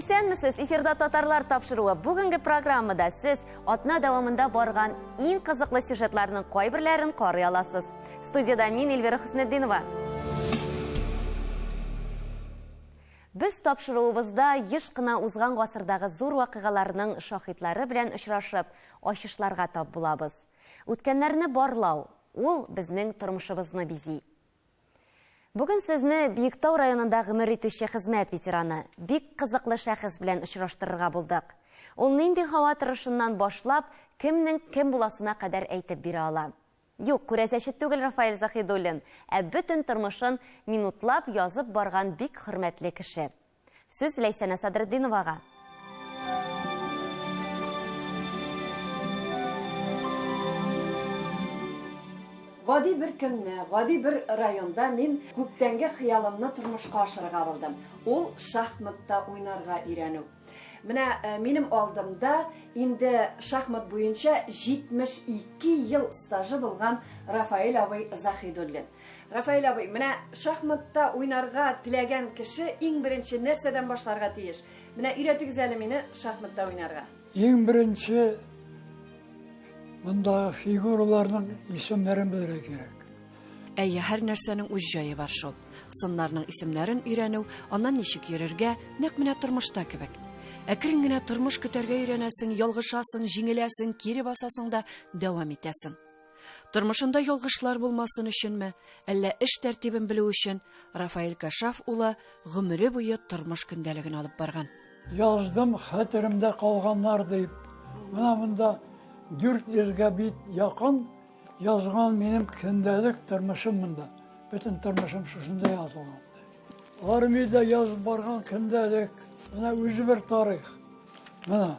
Исәнмесез, эфирда Татарлар тапшыруы. Бүгенге программада сез атна дәвамында барган иң кызыклы сюжетларның кайберләрен карый аласыз. Студияда мин Эльвира Хөснетдинова. Без тапшыруыбызда еш кына узган гасырдагы зур вакыйгаларның шаһитлары белән очрашып, ачышларга тап булабыз. Үткәннәрне барлау, ул безнең тормышыбызны бизи. Бүген сезне Биектау районында гомер итүче хезмәт ветераны, бик кызыклы шәхес белән очраштырырга булдык. Ул нинди һава торышыннан башлап, кемнең кем буласына кадәр әйтеп бирә ала. Юк, күрәзәче түгел Рафаэль Заһидуллин, ә бөтен тормышын минутлап язып барган бик хөрмәтле кеше. Сүз Ләйсәнә Садретдиновага. Гади бер көнне, гади бер районда мин күптәнге хыялымны тормышка ашырырга булдым. Ул шахматта уйнарга өйрәнү. Менә э, минем алдымда инде шахмат буенча 72 ел стажы булган Рафаэль абый Заһидуллин. Рафаэль абый, менә шахматта уйнарга теләгән кеше иң беренче нәрсәдән башларга тиеш? Менә өйрәтегез әле мине шахматта уйнарга. Иң беренче мондагы фигураларның исемнәрен белергә кирәк. Әйе, һәр нәрсәнең үз җае бар шул. Сыннарның исемнәрен өйрәнү, аннан ничек йөрергә, нәкъ менә тормышта кебек. Әкрен генә тормыш көтәргә өйрәнәсең, ялгышасың, җиңеләсең, кире басасың да дәвам итәсең. Тормышында ялгышлар булмасын өченме, әллә эш тәртибен белү өчен Рафаэль Кашаф улы гомере буе тормыш көндәлеген алып барган. Яздым хәтеремдә калганнар дип. Менә монда 400 гә бит якын язган минем көндәлек тормышым монда. Бөтен тормышым шушында язылган. Армиядә язып барган көндәлек, менә үзе бер тарих. Менә.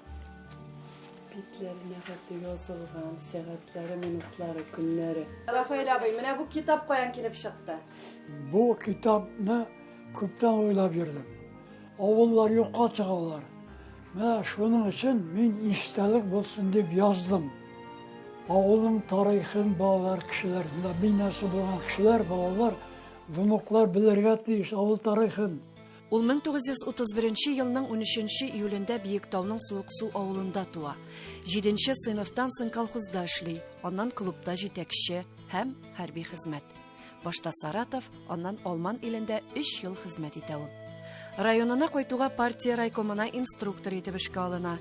Битләренә хәтле язылган, сәгатьләре, минутлары, көннәре. Рафаэль абый, менә бу китап каян килеп чыкты? Бу китапны күптән уйлап йөрдем. Авыллар юкка чыгалар. Менә шуның өчен мин истәлек булсын дип яздым. Авылның тарихын балалар, кешеләр, менә мин нәрсә булган кешеләр, балалар, внуклар белергә тиеш авыл тарихын. Ул 1931 елның 13 июлендә Биектауның Суыксу авылында туа. Җиденче сыйныфтан соң колхозда эшли, аннан клубта җитәкче һәм хәрби хезмәт. Башта Саратов, аннан Алман илендә өч ел хезмәт итә ул. Районына кайтуга партия райкомына инструктор итеп эшкә алына.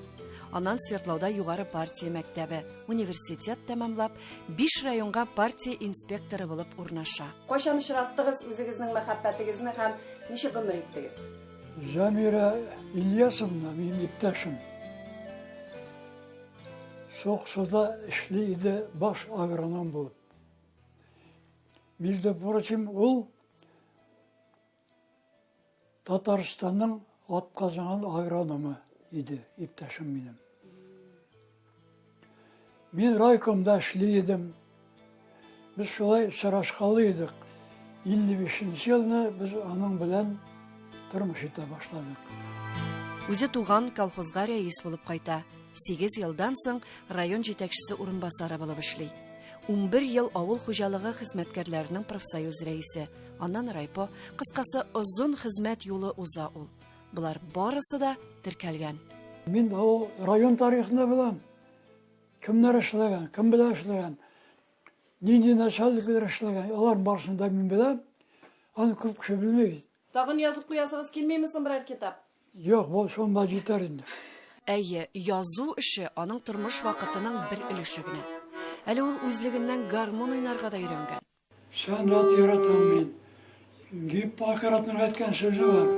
Аннан Свердлауда югары партия мәктәбе, университет тәмамлап, биш районга партия инспекторы булып урнаша. Кайчан очраттыгыз үзегезнең мәхәббәтегезне һәм Ничек гомер иттегез? Замира Ильясовна, минем иптәшем. Соксуда эшли иде баш агроном булып. Между прочим, ул Татарстанның атказанган агрономы иде, иптәшем минем. Мин райкомда эшли идем. Без шулай очрашкалы идек. 55 елны без аның белән тормыш итә башладык. Үзе туган колхозга рәис булып кайта. 8 елдан соң район җитәкчесе урынбасары булып эшли. 11 ел авыл хуҗалыгы хезмәткәрләренең профсоюз рәисе, аннан райпо, кыскасы, озын хезмәт юлы уза ул. Болар барысы да теркәлгән. Мин ул район тарихын да беләм. Кемнәр эшләгән, кем белән эшләгән, нинди начальниклар эшләгән, алар барысын да мин беләм. Аны күп кеше белми бит. Тагын язып куясыгыз килмиме соң берәр китап? Юк, бу шунда җитәр инде. Әйе, язу эше аның тормыш вакытының бер өлеше генә. Әле ул үзлегеннән гармун уйнарга да өйрәнгән. Сәнгать яратам мин. Гиппократның әйткән сүзе бар.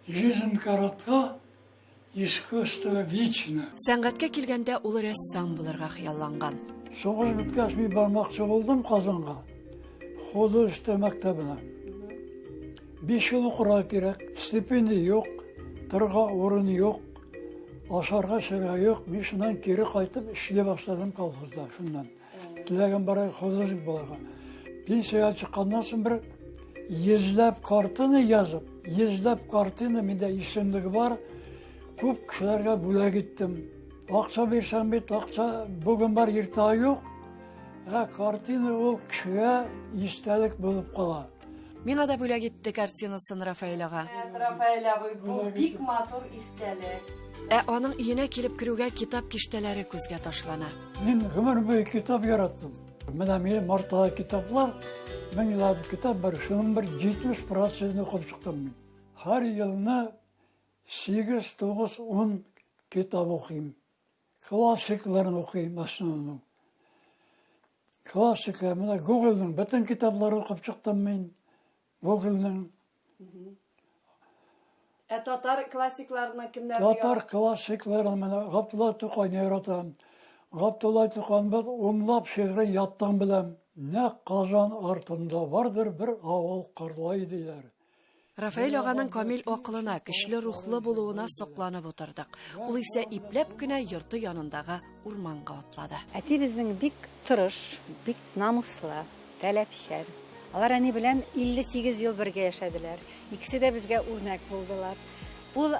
Жизнь коротка, искусство вечно. Сәнгатькә килгәндә ул рәссам булырга хыялланган. Сугыш беткәч мин бармакчы булдым Казанга. Художество мәктәбенә. 5 ел укырга кирәк, стипендия юк, торырга урын юк, ашарга эчәргә юк. Мин шуннан кире кайтып эшли башладым колхозда, шуннан. Теләгем бар художник булырга. Пенсиягә чыкканнан соң бер йөзләп картина язып, йөзләп картина миндә исемлеге бар. Күп кешеләргә бүләк иттем. Акча бирсәң бит, акча бүген бар, иртә юк. Ә картина ул кешегә истәлек булып кала. Миңа да бүләк итте картинасын Рафаэль ага. Рафаэль абый, бу бик матур истәлек. Ә аның өенә килеп керүгә китап киштәләре күзгә ташлана. Мин гомер буе китап яраттым. Менә минем артта китаплар, меңләп китап бар, шуның бер 70 процентын укып чыктым мин. Һәр елны 8, 9, 10 китап укыйм. Классикларын укыйм основном. Классика, менә Гогольнең бөтен китапларын укып чыктым мин. Гогольнең. Ә татар классикларының кемнәрне Татар классикларын менә Габдулла Тукайны яратам. Габдулла Тукайның бер унлап шигырен яттан беләм. Нәкъ Казан артында бардыр бер авыл Кырлай диләр. Рафаэль аганың камил акылына, көчле рухлы булуына сокланып утырдык. Ул исә ипләп кенә йорты янындагы урманга атлады. Әти безнең бик тырыш, бик намуслы, таләпчән. Алар әни белән 58 ел бергә яшәделәр. Икесе дә безгә үрнәк булдылар. Ул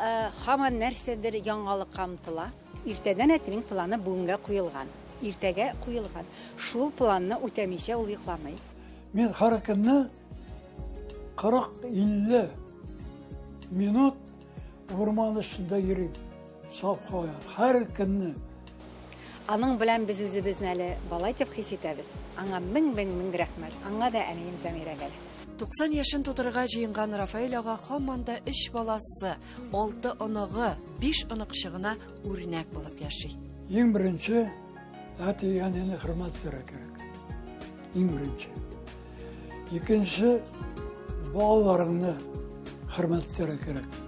һаман нәрсәдер яңалыкка омтыла. Иртәдән әтинең планы бүгенгә куелган. Иртәгә куелган. Шул планны үтәмичә ул йокламый. Мин һәр көнне 40-50 минут урман эчендә йөрим. Саф һава. Һәр көнне. Аның белән без үзебезне әле бала итеп хис итәбез. Аңа мең-мең-мең рәхмәт. Аңа да, әнием Зәмирәгә дә. 90 яшен тутырырга җыенган Рафаэль ага һаман да өч баласы, алты оныгы, биш оныкчыгына үрнәк булып яши. Иң беренче әти-әнине хөрмәт итәргә кирәк. Иң беренче. Икенче, балаларыңны хөрмәт итәргә кирәк.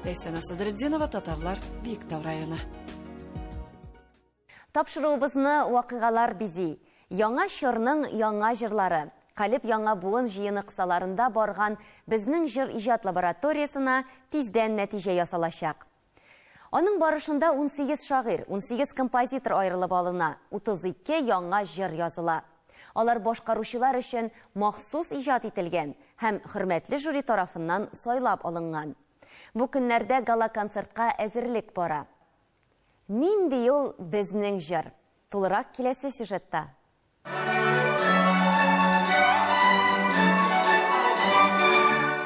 Ләйсән Садретдинова, Татарлар, Биектау районы. Тапшыруыбызны вакыйгалар бизи. Яңа чорның яңа җырлары. Калеб яңа буын җыены кысаларында барган Безнең җыр иҗат лабораториясенә тиздән нәтиҗә ясалачак. Аның барышында 18 шагыйрь, 18 композитор аерылып алына, 32 яңа җыр языла. Алар башкаручылар өчен махсус иҗат ителгән һәм хөрмәтле жюри тарафыннан сайлап алынган. Бу көннәрдә гала-концертка әзерлек бара. Нинди ул безнең җыр? Тулырак киләсе сюжетта.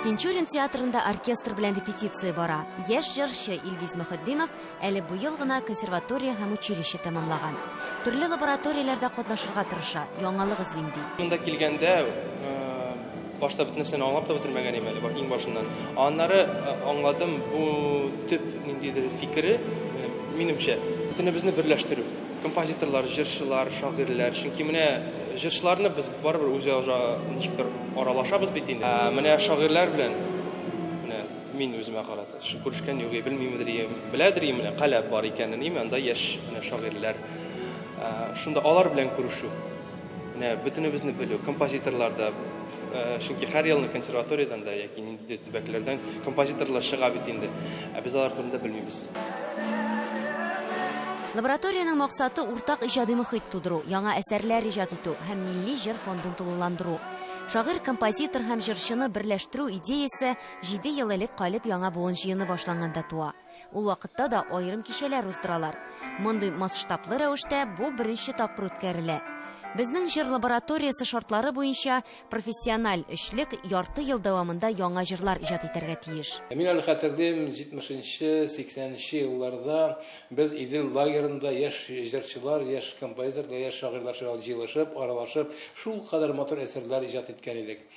Тинчурин театрында оркестр белән репетиция бара. Яшь җырчы Илгиз Мөхетдинов әле быел гына консерватория һәм училище тәмамлаган. Төрле лабораторияләрдә катнашырга тырыша, яңалык эзлим ди. Монда килгәндә, башта бөтен нәрсәне аңлап та бетермәгән идем әле, иң башыннан. Аннары аңладым, бу төп ниндидер фикере, минемчә, бөтенебезне берләштерү. Композиторлар, җырчылар, шагыйрьләр. Чөнки менә җырчыларны без барыбер үз аша ничектер аралашабыз бит инде. Ә менә шагыйрьләр белән менә мин үземә карата күрешкән юк, белмимдер, беләдер, менә каләп бар икәнен, име анда яшь менә шагыйрьләр. Шунда алар белән күрешү. Менә бөтенебезне белү, композиторлар да, чөнки һәр елны консерваториядән дә яки ниндидер төбәкләрдән композиторлар чыга бит инде. Ә без алар турында белмибез. Лабораториянең максаты уртак иҗади мохит тудыру, яңа әсәрләр иҗат итү һәм милли җыр фондын тулыландыру. Шагыйрь, композитор һәм җырчыны берләштерү идеясе 7 ел элек Калеб яңа буын җыены башланганда туа. Ул вакытта да аерым кичәләр уздыралар. Мондый масштаблы рәвештә бу беренче тапкыр үткәрелә. Безнең җыр лабораториясе шартлары буенча профессиональ өчлек ярты ел дәвамында яңа җырлар иҗат итәргә тиеш. Мин әле хәтерлим, 70 нче, 80 нче елларда без Идел лагерында яшь җырчылар, яшь композиторлар, яшь шагыйрьләр шулай җыелышып, аралашып, шулкадәр матур әсәрләр иҗат иткән идек.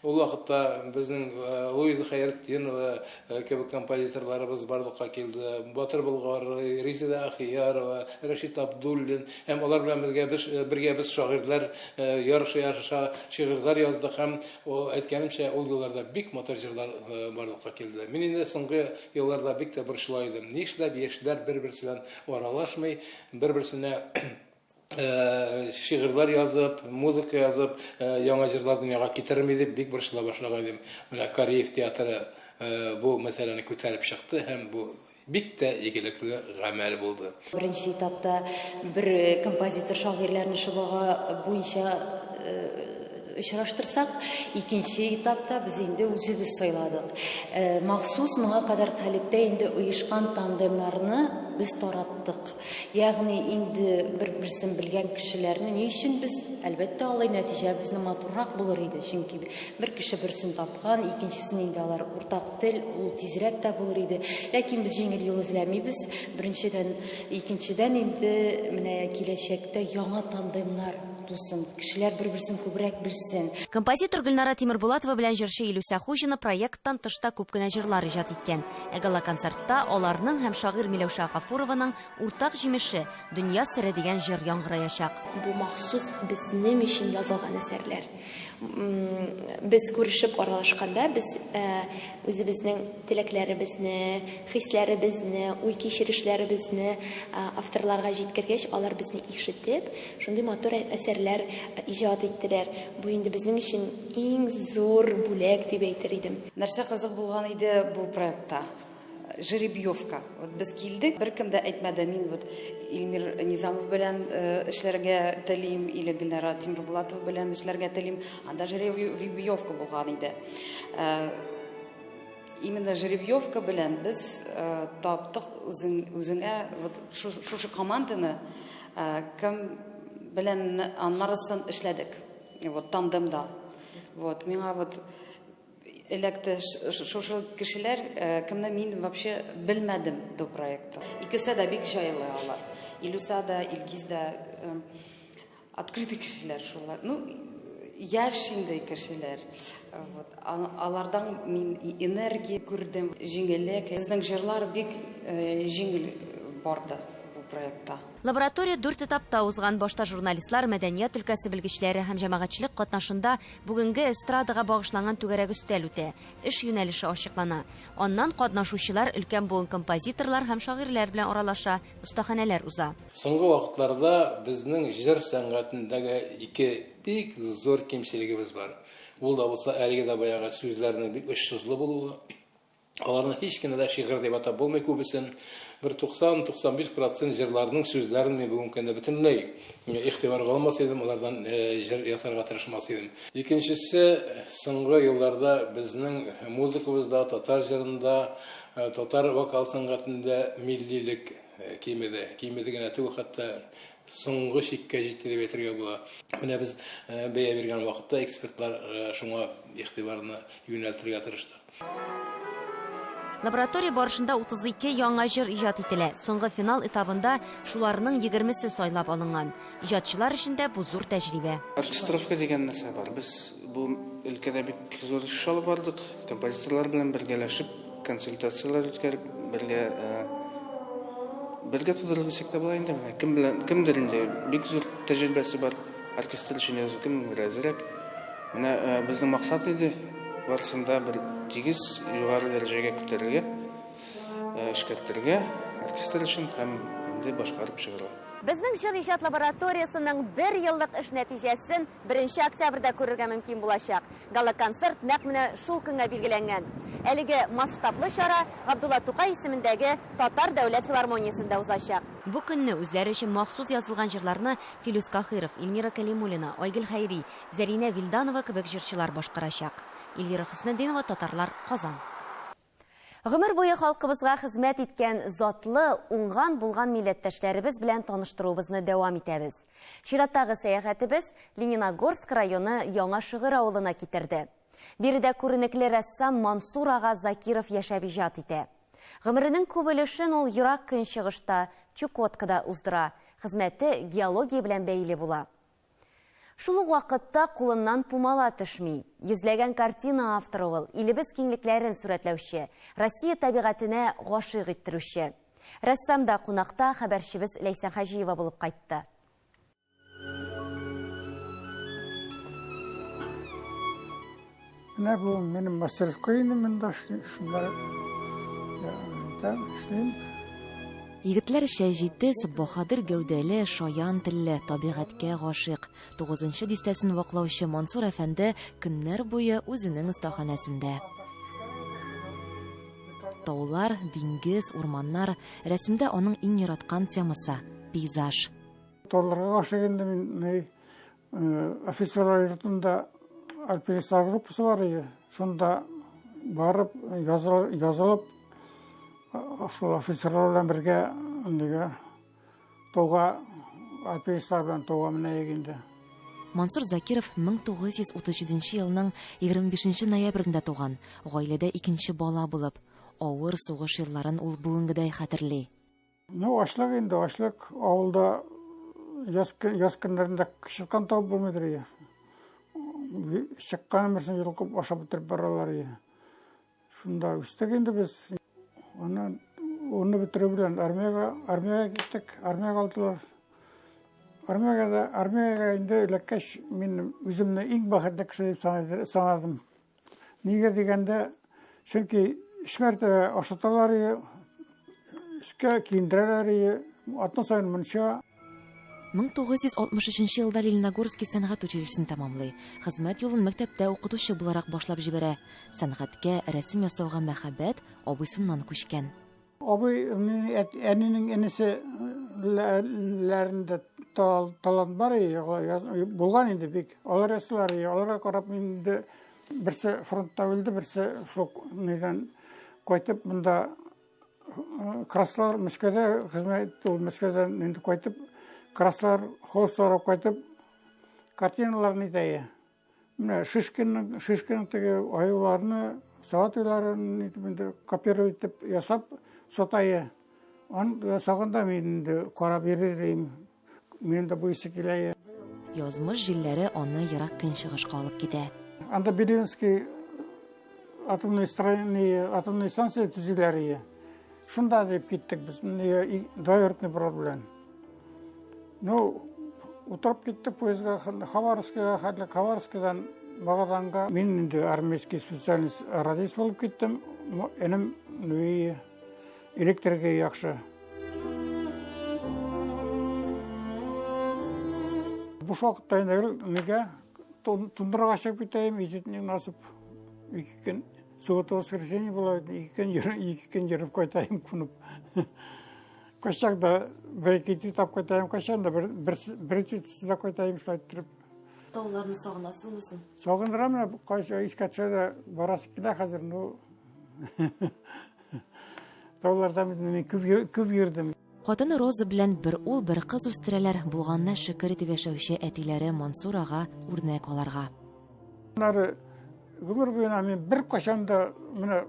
Ул вакытта безнең Луиза Хәйретдинова кебек композиторларыбыз барлыкка килде. Батыр Болгар, Резеда Ахиярова, Рәшит Абдуллин һәм алар белән бергә без бергә без шагыйрьләр ярыша-ярыша шигырьләр яздык һәм әйткәнемчә, ул елларда бик матур җырлар барлыкка килде. Мин инде соңгы елларда бик тә борчыла идем. Нишләп яшьләр бер-берсе белән аралашмый, бер-берсенә шигырьләр язып, музыка язып, яңа җырлар дөньяга китерми дип бик борчыла башлаган идем. Менә Кариев театры бу мәсьәләне күтәреп чыкты һәм бу бик тә игелекле гамәл булды. Беренче этапта бер композитор шагыйрьләрне шобага буенча очраштырсак, икенче этапта без инде үзебез сайладык. Э, махсус моңа кадәр калебтә инде оешкан тандемнарны без тараттык. Ягъни инде бер-берсен белгән кешеләрне ни өчен без, әлбәттә, алай нәтиҗә безнең матуррак булыр иде, чөнки бер кеше берсен тапкан, икенчесен инде алар уртак тел, ул тизрәк тә булыр иде. Ләкин без җиңел юл эзләмибез. Беренчедән, икенчедән инде менә киләчәктә яңа тандемнар тусын, кешеләр бер-берсен күбрәк белсен. Композитор Гөлнара Тимербулатова белән җырчы Илүсә Хуҗина проекттан тыш та күп кенә җырлар иҗат иткән. Ә гала-концертта аларның һәм шагыйрь Миләүшә Гафурованың уртак җимеше, Дөнья сере дигән җыр яңгыраячак. Бу махсус безнең өчен язылган әсәрләр. Без күрешеп аралашканда, без үзебезнең теләкләребезне, хисләребезне, уй-кичерешләребезне авторларга җиткергәч, алар безне ишетеп, шундый матур әсәрләр иҗат иттеләр. Бу инде безнең өчен иң зур бүләк дип әйтер идем. Нәрсә кызык булган иде бу проектта? Жеребьевка. Вот без килдек, беркем дә әйтмәде, мин вот Илмир Низамов белән э, эшләргә телим или Гөлнара Тимербулатова белән эшләргә телим. Анда жеребьевка булган иде. Э, именно жеребьевка белән без э, таптык үзең, үзеңә вот шушы команданы кем белән аннарысын эшләдек. Вот тандемда. Вот миңа вот эләкте шушы кешеләр, э, кемне мин вообще белмәдем до проекта. Икесе дә бик җайлы алар. Илюса да, Илгиз дә э, открытый кешеләр шулар. Ну, яшь инде кешеләр. Вот. Алардан мин энергия күрдем, җиңеллек. Безнең җырлар бик э, җиңел барды бу проектта. Лаборатория дүрт этапта узган. Башта журналистлар, мәдәният өлкәсе белгечләре һәм җәмәгатьчелек катнашында бүгенге эстрадага багышланган түгәрәк өстәл үтә. Эш юнәлеше ачыклана. Аннан катнашучылар өлкән буын композиторлар һәм шагыйрьләр белән аралаша, остаханәләр уза. Соңгы вакытларда безнең җыр сәнгатендәге ике бик зур кимчелегебез бар. Ул да булса әлеге дә баягы сүзләрнең бик очсызлы булуы. Аларны һич кенә дә шигырь дип атап булмый күбесен. Бер 90-95 процент җырларның сүзләрен мин бүгенге көндә бөтенләй игътибарга алмас идем, алардан э, җыр ясарга тырышмас идем. Икенчесе, соңгы елларда безнең музыкабызда, татар җырында, э, татар вокал сәнгатендә миллилек э, кимеде. Кимеде генә түгел, хәтта соңгы чиккә җитте дип әйтергә була. Менә без бәя биргән вакытта экспертлар шуңа игътибарны юнәлтергә тырышты. Лаборатория барышында 32 яңа җыр иҗат ителә. Соңгы финал этабында шуларның 20-се сайлап алынган. Иҗатчылар өчен дә бу зур тәҗрибә. Оркестровка дигән нәрсә бар. Без бу өлкәдә бик зур эш алып бардык. Композиторлар белән бергәләшеп, консультацияләр үткәреп, бергә э, бергә тудырдык дисәк тә була инде. Менә кем белән кемдер инде бик зур тәҗрибәсе бар оркестр өчен язу, кемнеңдер әзрәк. Менә э, безнең максат иде барысын да бер тигез югары дәрәҗәгә күтәрергә, э, эшкәртергә оркестр өчен һәм инде башкарып чыгарга. Безнең җыр иҗат лабораториясенең бер еллык эш нәтиҗәсен 1 октябрьдә күрергә мөмкин булачак. Гала-концерт нәкъ менә шул көнгә билгеләнгән. Әлеге масштаблы чара Габдулла Тукай исемендәге Татар дәүләт филармониясендә узачак. Бу көнне үзләре өчен махсус язылган җырларны Филүс Каһиров, Эльмира Кәлимуллина, Айгөл Хәйри, Зәринә Вилданова кебек җырчылар башкарачак. Эльвира Хөснетдинова, Татарлар, Казан. Гомер буе халкыбызга хезмәт иткән затлы, уңган-булган милләттәшләребез белән таныштыруыбызны дәвам итәбез. Чираттагы сәяхәтебез Лениногорск районы Яңа Шөгер авылына китерде. Биредә күренекле рәссам Мансур ага Закиров яшәп иҗат итә. Гомеренең күп өлешен ул Ерак Көнчыгышта, Чукоткада уздыра, хезмәте геология белән бәйле була. Шул ук вакытта кулыннан пумала төшми. Йөзләгән картина авторы ул, илебез киңлекләрен сурәтләүче, Россия табигатенә гашыйк иттерүче. Рәссамда кунакта хәбәрчебез Ләйсән Хаҗиева булып кайтты. Менә бу минем мастерской инде монда шунда эшлим. Егетләрчә җитез, баһадир гәүдәле, шаян телле, табигатькә гашыйк. Тугызынчы дистәсен ваклаучы Мансур әфәнде көннәр буе үзенең остаханәсендә. Таулар, диңгез, урманнар, рәсемдә аның иң яраткан темасы, пейзаж. Тауларга гашыйк инде мин, офицерлар йортында альпинистлар группасы бар иде. Шунда барып, язылып, шул офицерлар белән бергә нигә тауга альпинистлар белән тауга менәек инде. Мансур Закиров 1937 елның 25 ноябрендә туган, гаиләдә икенче бала булып, авыр сугыш елларын ул бүгенгедәй хәтерли. Ну, ачлык инде, ачлык. Авылда яз, яз көннәрендә чыккан табып булмыйдыр ие. Чыккан берсен йолкып ашап бетереп баралар ие. Шунда үстек инде без. Аннан уны бетерү белән армиягә, армиягә киттек, армиягә алдылар. Армиягә дә, армиягә инде эләккәч, мин үземне иң бәхетле кеше дип санадым. Нигә дигәндә, чөнки өч мәртәбә ашаталар ие, өскә киендерәләр ие, атна саен мунча. 1963 елда Лениногорский сәнгать училищесын тәмамлый. Хезмәт юлын мәктәптә укытучы буларак башлап җибәрә. Сәнгатькә, рәсем ясауга мәхәббәт абыйсыннан күчкән. Абый, әнинең энесе ләрендә талант бар булган инде бик. Алар ясыйлар, аларга карап мин инде берсе фронтта үлде, берсе шул нидән кайтып монда Краслар Мәскәүдә хезмәт итте, ул Мәскәүдән инде кайтып Краслар холстлар кайтып картиналарны итә. Менә Шишкинның, Шишкинның теге аюларны, сават уйларын итеп инде копировать итеп ясап сатайы. Аны ясаганда мин инде карап йөрер Минем дә бу исе килә. Язмыш җилләре аны ерак көнчыгышка алып китә. Анда Белинский атомный строение, атомный станция төзиләр ие. Шунда дип киттек без, двоюродный брат белән. Ну, утырып киттек поездга Хабаровскига хәтле, Хабаровскидан Магаданга. Мин инде армейский специальность радист булып киттем. Энем ну, электрикага яхшы. Буш вакытта инде нигә тундрага чыгып китәем, итетне насып ике көн суббота воскресенье була, ике көн ике көн йөреп кайтайым кунып. Кайчак да бер ике итү тап кайтайым, кайчан да бер бер бер итү да кайтайым шулай иттереп. Тауларны сагынасызмы соң? Сагындырам менә кайчан искә төшә дә барасы килә хәзер, ну. Тауларда мин күп күп йөрдем. Хатыны Роза белән бер ул, бер кыз үстерәләр, булганына шөкер итеп яшәүче әтиләре Мансур ага үрнәк аларга. Аннары гомер буена мин бер кашан да менә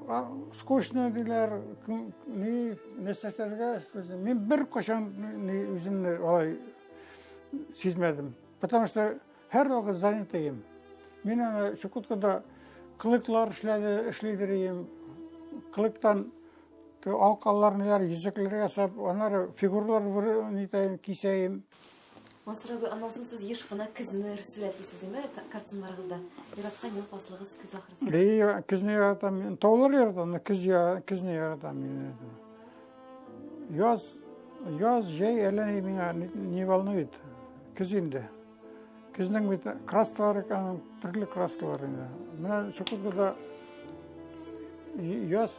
скучно диләр, ни нәрсәләргә мин бер кашан ни үземне алай сизмәдем. Потому что һәрвакыт занятыйм. Мин аны Чукоткада кылыклар эшләде, эшлидер идем. Кылыктан алкалар ниләр, йөзекләр ясап, аннары фигуралар нитәем, кисәем. Мансур абый, аннан соң сез еш кына көзне сурәтлисез, әйме, картиналарыгызда? Яраткан ел фасылыгыз көз ахрысы. Әйе, көзне яратам мин. Таулар яратам, көз көзне яратам мин. Яз, яз, җәй әллә ни миңа не волнует. Көз инде. Көзнең бит краскалары, аның төрле краскалары инде. Менә Чукоткада яз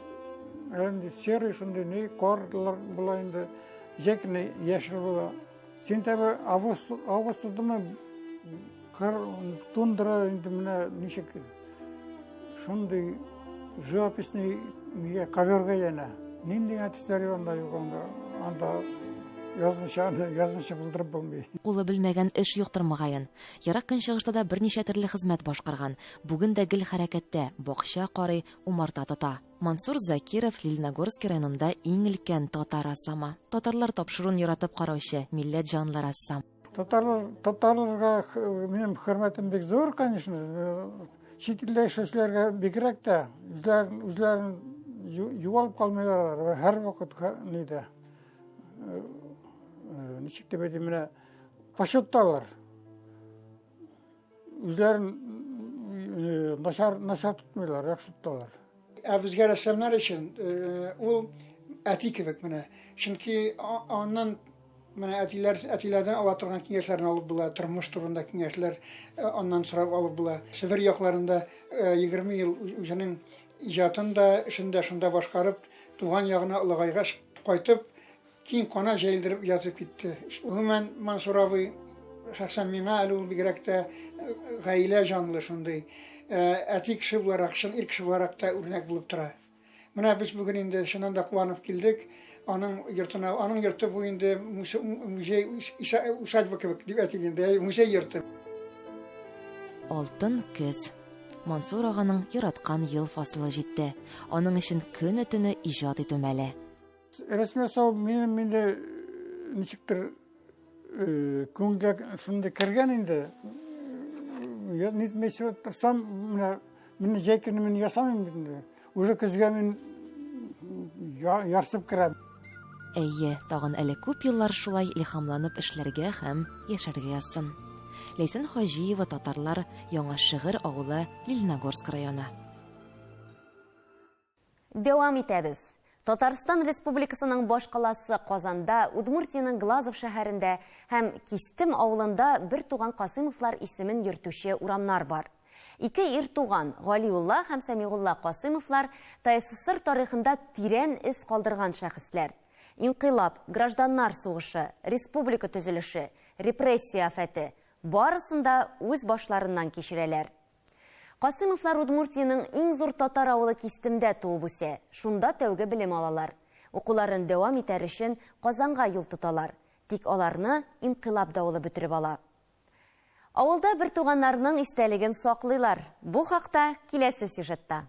әле серый шундый ни карлар була инде. Җәй көне яшел була. Сентябрь, август, август тудымы, кыр, тундра инде менә ничек шундый живописный нигә коверга әйләнә. Нинди генә төсләр юк анда юк анда. Анда язмыйча, язмыйча булдырып булмый. Кулы белмәгән эш юктыр мөгаен. Ерак Көнчыгышта да берничә төрле хезмәт башкарган. Бүген дә гел хәрәкәттә, бакча карый, умарта тота. Мансур Закиров Лениногорский районында иң өлкән татар рәссамы. Татарлар тапшыруын яратып караучы, милләт җанлы рәссам. Татарлар, татарларга минем хөрмәтем бик зур, конечно. Чит илдә яшәүчеләргә бигрәк тә үзләрен, үзләрен югалып калмыйлар алар. Һәрвакыт нидә. Ничек дип әйтим, менә почетта алар. Үзләрен начар, начар тотмыйлар, яхшы тоталар. Ә безгә рәссамнар өчен ул әти кебек менә. Чөнки аннан менә әтиләр, әтиләрдән ала торган киңәшләрне алып була, тормыш турында киңәшләр аннан сорап алып була. Себер якларында 20 ел үзенең иҗатын да, эшен дә шунда башкарып, туган ягына олыгайгач кайтып, Киң канат җәелдереп ятып китте. Гомумән, Мансур абый, шәхсән миңа әле ул бигрәк тә гаилә җанлы шундый. Әти кеше буларак, чын ир кеше буларак та үрнәк булып тора. Менә без бүген инде чыннан да куанып килдек. Аның йортына, аның йорты бу инде музей усадьба кебек дип әйтик инде, музей йорты. Алтын көз. Мансур аганың яраткан ел фасылы җитте. Аның өчен көне-төне иҗат итү мәле. Рәсем ясау минем инде ничектер күңелгә шундый кергән инде. Нитмәйчә торсам, менә менә җәй көне мин ясамыйм бит инде. Уже көзгә мин ярсып керәм. Әйе, тагын әле күп еллар шулай илһамланып эшләргә һәм яшәргә язсын. Ләйсән Хаҗиева, татарлар, Яңа Шыгыр авылы, Лениногорск районы. Дәвам итәбез. Татарстан Республикасының башкаласы Казанда, Удмуртиянең Глазов шәһәрендә һәм Кистем авылында бер туган Касыймовлар исемен йөртүче урамнар бар. Ике ир туган, Галиулла һәм Сәмигулла Касыймовлар ТАССР тарихында тирән эз калдырган шәхесләр. Инкыйлаб, гражданнар сугышы, республика төзелеше, репрессия афәте, барысын да үз башларыннан кичерәләр. Касыймовлар Удмуртиянең иң зур татар авылы Кистемдә туып үсә. Шунда тәүге белем алалар. Укуларын дәвам итәр өчен Казанга юл тоталар. Тик аларны инкыйлаб давылы бөтереп ала. Авылда бертуганнарның истәлеген саклыйлар. Бу хакта киләсе сюжетта.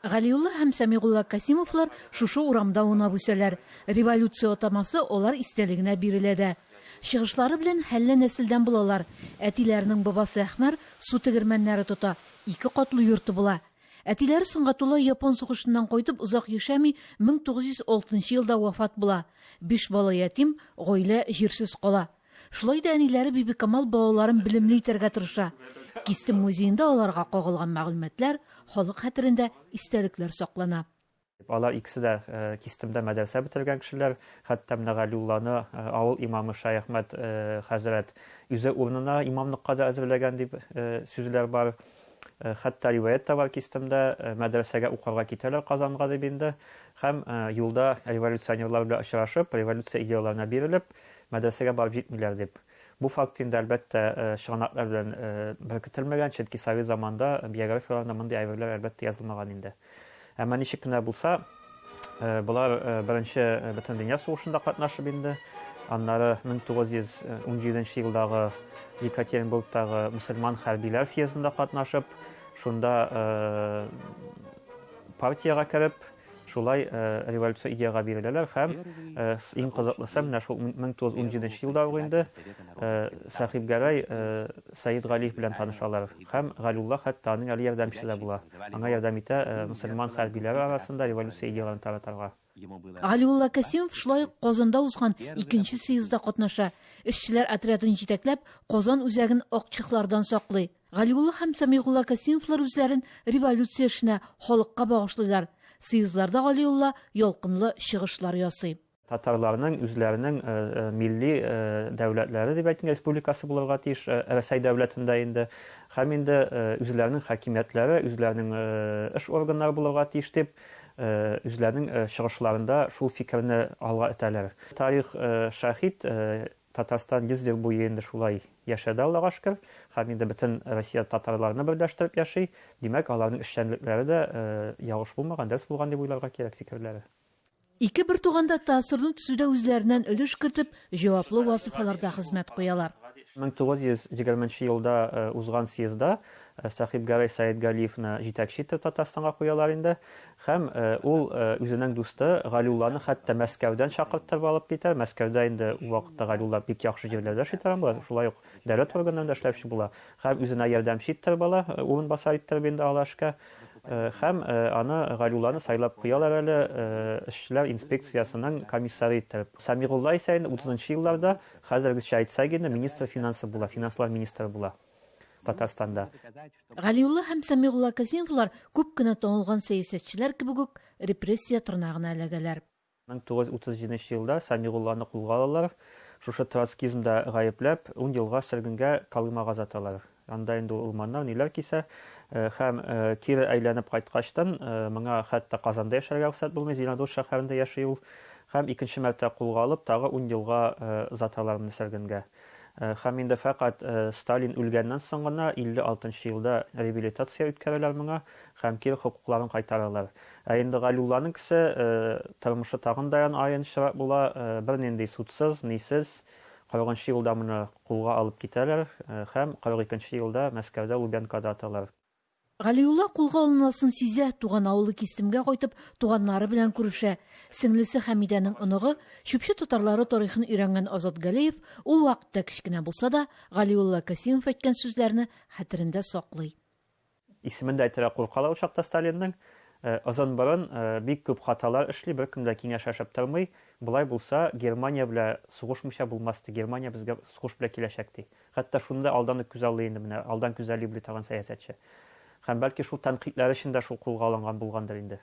Галиулла һәм Сәмигулла Касимовлар шушы урамда аунап үсәләр. Революция атамасы алар истәлегенә бирелә дә. Чыгышлары белән хәлле нәселдән булалар. Әтиләренең бабасы Әхмәр су тегермәннәре тота, ике катлы йорты була. Әтиләре Сөнгатулла япон сугышыннан кайтып озак яшәми, 1906 елда вафат була. Биш бала ятим, гаилә җирсез кала. Шулай да әниләре Бибикамал балаларын белемле итәргә тырыша. Кистем музеенда аларга кагылган мәгълүматлар, халык хәтерендә истәлекләр саклана. Алар икесе дә Кистемдә мәдрәсә бетергән кешеләр. Хәтта менә Галиулланы авыл имамы Шәяхмәт хәзрәт үзе урынына имамлыкка да әзерләгән дип сүзләр бар. Хәтта риваять тә бар Кистемдә, мәдрәсәгә укырга китәләр Казанга дип инде. Һәм юлда революционерлар белән очрашып, революция идеяләренә бирелеп, Мәдрәсәгә барып җитмиләр дип. Бу факт инде, әлбәттә, чыганаклар белән беркетелмәгән, чөнки совет заманында биографияләрендә мондый әйберләр, әлбәттә, язылмаган инде. Әмма ничек кенә булса, болар беренче Бөтендөнья сугышында катнашып инде, аннары 1917 елдагы Екатеринбургтагы мөселман хәрбиләр съездында катнашып, шунда партиягә кереп, Шулай революция идеяга биреләләр һәм иң кызыклысы менә шул 1917 елда ук инде Сәхибгәрәй Сәид Галиев белән танышалар һәм Галиулла хәтта аның әле ярдәмчесе дә була. Аңа ярдәм итә мөселман хәрбиләре арасында революция идеяләрен таратарга. Галиулла Касимов шулай ук Казанда узган икенче съездда катнаша. Эшчеләр отрядын җитәкләп, Казан үзәген акчехлардан саклый. Галиулла һәм Сәмигулла Касимовлар үзләрен революция эшенә, халыкка багышлыйлар. Съездларда Галиулла ялкынлы чыгышлар ясый. Татарларның үзләренең милли дәүләтләре дип әйтик, республикасы булырга тиеш Рәсәй дәүләтендә инде. Һәм инде үзләренең хакимиятләре, үзләренең эш органнары булырга тиеш дип, үзләренең чыгышларында шул фикерне алга этәләр. Тарих шаһит, Татарстан 100 ел буе инде шулай яшәде, Аллага шөкер. Һәм инде бөтен Россия татарларны берләштереп яши. Димәк, аларның эшчәнлекләре дә ялгыш булмаган, дөрес булган дип уйларга кирәк, фикерләре. Ике бертуган да ТАССРны төзүдә үзләреннән өлеш кертеп, җаваплы вазыйфаларда хезмәт куялар. 1920 нче елда узган съездда Сәхибгәрәй Сәетгалиевны җитәкче итеп Татарстанга куялар инде. Һәм ул үзенең дусты Галиулланы хәтта Мәскәүдән чакырттырып алып китә. Мәскәүдә инде ул вакытта Галиулла бик яхшы җирләрдә эшли торган була, шулай ук дәүләт органнарында эшләүче була. Һәм үзенә ярдәмче иттереп ала, урынбасар иттереп инде ала эшкә. Һәм аны Галиулланы сайлап куялар әле эшчеләр инспекциясенең комиссары иттереп. Сәмигулла исә инде утызынчы елларда, хәзергечә әйтсәк инде, министр финансы була, финанслар министры була Татарстанда. Галиулла һәм Сәмигулла Касимовлар күп кенә танылган сәясәтчеләр кебек үк репрессия тырнагына эләгәләр. 1937 нче елда Сәмигулланы кулга алалар, шушы троцкизмда гаепләп, ун елга сөргенгә Колымага озаталар. Анда инде ул урманнар, ниләр кисә. Һәм кире әйләнеп кайткачтын, моңа хәтта Казанда яшәргә рөхсәт булмый, Зеленодольск шәһәрендә яши ул. Һәм икенче мәртәбә кулга алып, тагы ун елга озаталар моны сөргенгә. Һәм инде фәкать Сталин үлгәннән соң гына 56 нчы елда реабилитация үткәрәләр моңа һәм кире хокукларын кайтаралар. Ә инде Галиулланың кесе тормышы тагын да аянычрак була, бернинди судсыз, нисез, 40 нчы елда моны кулга алып китәләр һәм 42 нче елда Мәскәүдә Лубянкада аталар. Галиулла кулга алынасын сизә, туган авылы Кистемгә кайтып, туганнары белән күрешә. Сеңлесе Хәмидәнең оныгы, Чүпче татарлары тарихын өйрәнгән Азат Галиев ул вакытта кечкенә булса да, Галиулла Касимов әйткән сүзләрне хәтерендә саклый. Исемен дә әйтергә куркалар ул чакта Сталинның. Озын борын бик күп хаталар эшли, беркем дә киңәшләшеп тормый. Болай булса, Германия белән сугышмыйча булмас, ди, Германия безгә сугыш белән киләчәк, ди. Хәтта шуны да алдан ук күзаллый инде менә, алдан күзаллый белә торган сәясәтче. Һәм бәлки шул тәнкыйтьләре өчен дә шул кулга алынган булгандыр инде.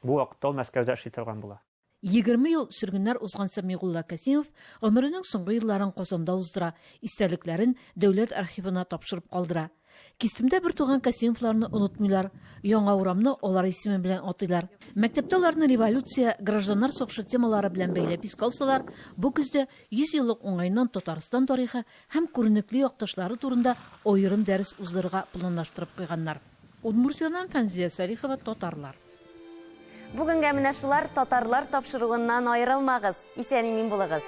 Бу вакытта ул Мәскәүдә эшли торган була. 20 ел сөргеннәр узган Сәмигулла Касимов гомеренең соңгы елларын Казанда уздыра, истәлекләрен дәүләт архивына тапшырып калдыра. Кистемдә бертуган Касимовларны онытмыйлар. Яңа урамны алар исеме белән атыйлар. Мәктәптә аларны революция, гражданнар сугышы темалары белән бәйләп искә алсалар, бу көздә 100 еллык уңаеннан Татарстан тарихы һәм күренекле якташлары турында аерым дәрес уздырырга планлаштырып куйганнар. Удмуртиядән Фәнзилә Салихова, Татарлар. Бүгенгә менә шулар, Татарлар тапшыруыннан аерылмагыз. Исән-имин булыгыз.